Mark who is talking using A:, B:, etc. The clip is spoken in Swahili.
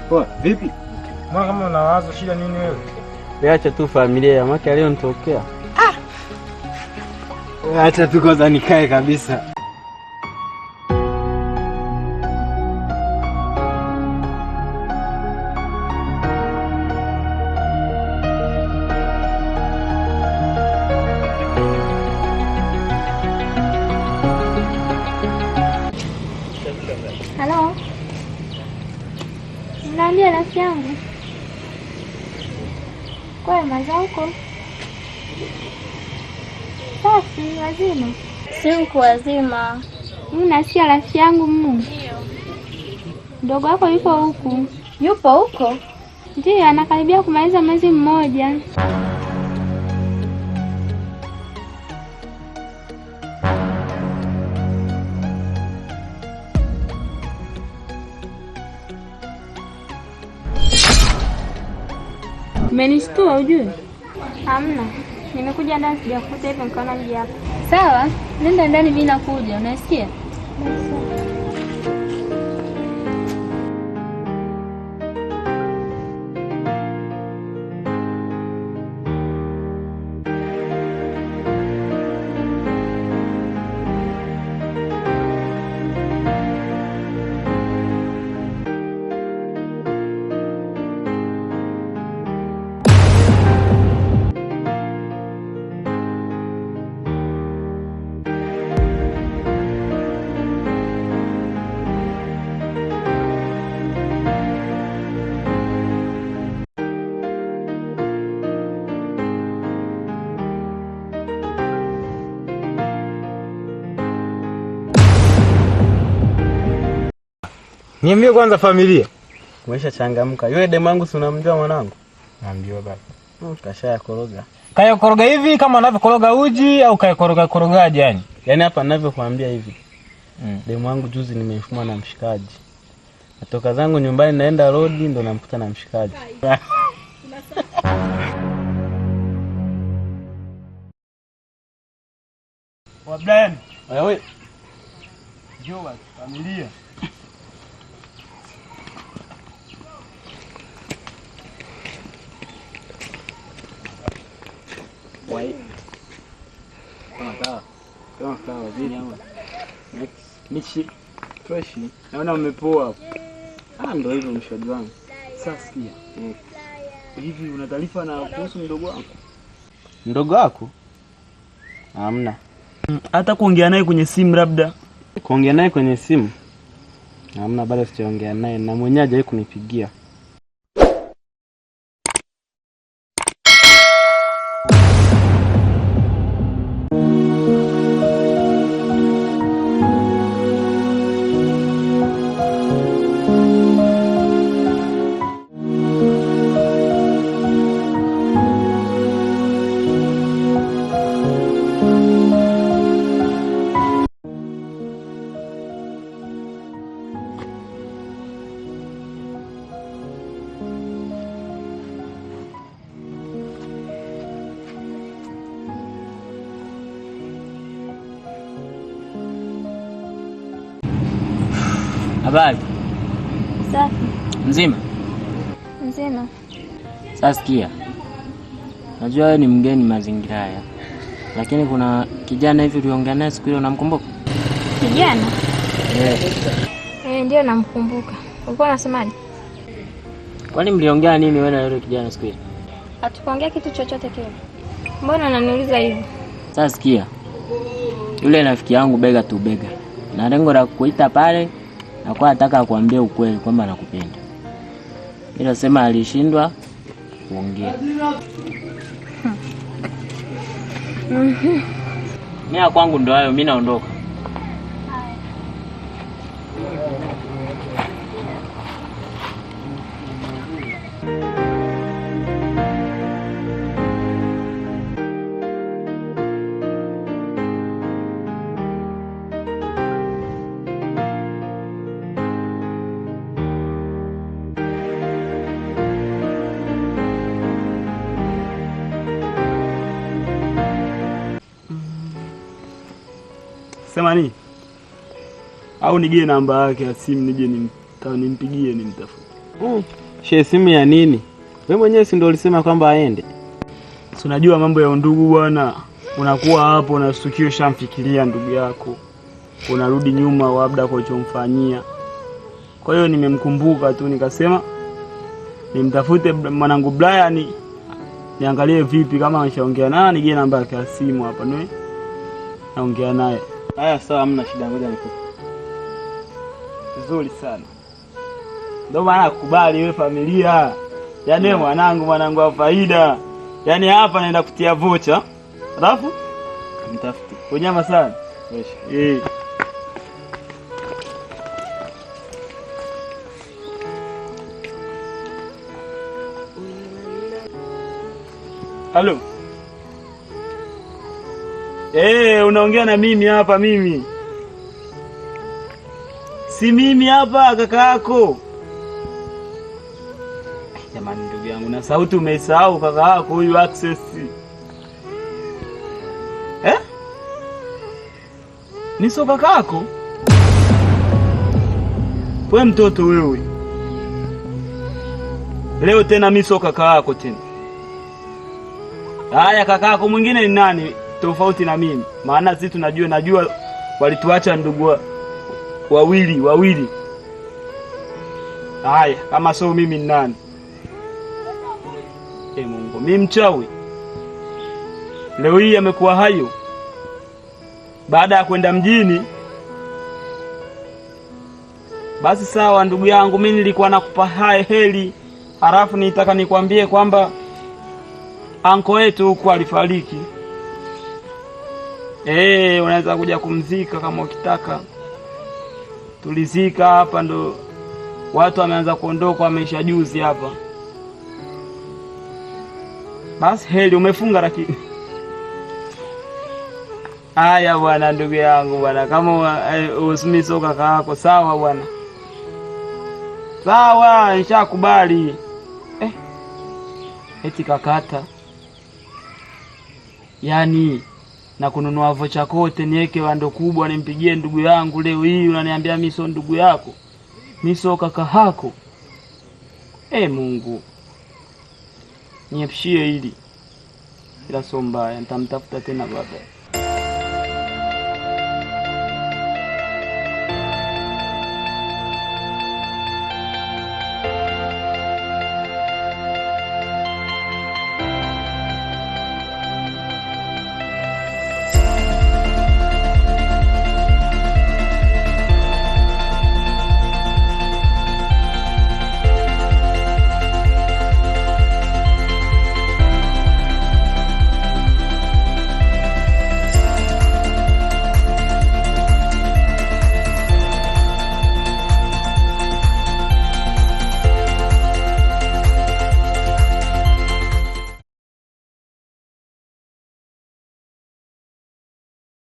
A: Poa, vipi? Mbona kama unawaza shida nini wewe?
B: Acha tu familia ya mke aliyonitokea.
A: Ah. Acha tu kwanza nikae kabisa.
C: Halo. Naambia rafiki yangu. Kwema za huko? Safi, wazima.
D: Si wazima.
C: Nasikia rafiki yangu mu. Mdogo wako yupo huku.
D: Yupo huko?
C: Ndiyo, anakaribia kumaliza mwezi mmoja. Umenishtua ujue? Hamna. Nimekuja ndani sijakuta hivyo nikaona nije hapa. Sawa, nenda ndani mimi nakuja, unasikia?
A: Niambie kwanza familia.
B: Umesha changamka. Yule demu wangu si unamjua mwanangu?
A: Naambiwa baba.
B: Kashaya koroga.
A: Kaya koroga hivi kama anavyokoroga uji au kaya koroga korogaje yani?
B: Yaani hapa ninavyokuambia hivi. Demu wangu juzi nimefuma na mshikaji. Natoka zangu nyumbani naenda rodi ndo namkuta na mshikaji.
A: Wa Brian.
B: Wewe.
A: Njoo basi familia.
B: Michi fresh. Naona umepoa hapo. Ah, ndio hivyo mshikaji wangu.
E: Sasa sikia. Hivi una taarifa na kuhusu mdogo wangu?
B: Mdogo wako? Hamna.
E: Hata kuongea naye kwenye simu labda?
B: Kuongea naye kwenye simu? Hamna, bado sijaongea naye na mwenyewe hajawahi kunipigia.
F: Habari?
C: Safi.
F: Mzima?
C: Mzima.
F: Sasa sikia. Najua wewe ni mgeni mazingira haya. Lakini kuna kijana hivi tuliongea naye siku ile, unamkumbuka?
C: Kijana?
F: Eh.
C: Ndio namkumbuka. Ulikuwa unasemaje?
F: Kwani mliongea nini wewe na yule kijana siku ile?
C: Hatukuongea kitu chochote kile. Mbona unaniuliza hivyo?
F: Sasa sikia, yule rafiki yangu bega tu bega, na lengo la kukuita pale nakuwa nataka kuambia ukweli kwamba nakupenda, ila sema alishindwa kuongea. Mimi kwangu ndo hayo, mimi naondoka.
E: Sema nini? Au nigie namba yake ya simu nije nimpigie nimtafute.
B: She, simu ya nini? Wewe mwenyewe si ndio ulisema kwamba aende?
E: Si unajua mambo ya undugu bwana. Unakuwa hapo na sukio shamfikiria ndugu yako. Unarudi nyuma labda kwa ulichomfanyia. Kwa hiyo nimemkumbuka tu nikasema nimtafute mwanangu Brian niangalie vipi kama ameshaongea naye, nigie namba yake ya simu hapa niwe naongea naye.
B: Haya sawa, hamna shida, ngoja nikupe.
E: Vizuri sana. Ndio maana nakukubali wewe familia. Yaani wewe mwanangu, mwanangu wa faida. Yaani hapa naenda kutia vocha. Alafu
B: mtafute.
E: Unyama sana. Eh. Halo. Unaongea na mimi hapa mimi. Si mimi hapa kaka yako. Jamani ndugu yangu, na sauti umeisahau kaka yako huyu Access. Eh? Ni so kaka yako? Wewe mtoto wewe. Leo tena mimi so kaka yako tena. Haya, kaka yako mwingine ni nani tofauti na mimi? Maana sisi tunajua, najua walituacha ndugu wawili. Haya, kama sio mimi ni nani? Mungu, mimi mchawi. Leo hii amekuwa hayo baada ya kwenda mjini. Basi sawa ndugu yangu, mimi nilikuwa nakupa hai heli, halafu nitaka nikwambie kwamba anko wetu huku alifariki. Unaweza kuja kumzika kama ukitaka. Tulizika hapa, ndo watu wameanza kuondoka, wameisha juzi hapa. Basi heli, umefunga lakini. Haya bwana ndugu yangu bwana, kama usimiso kaka yako sawa bwana. Sawa, nishakubali. Eti kakata. Yaani na kununua vocha kote niweke wando kubwa nimpigie ndugu yangu, leo hii unaniambia mimi sio ndugu yako. Mimi sio kaka yako. Mungu, niepshie hili. Ila sio mbaya, nitamtafuta tena baadaye.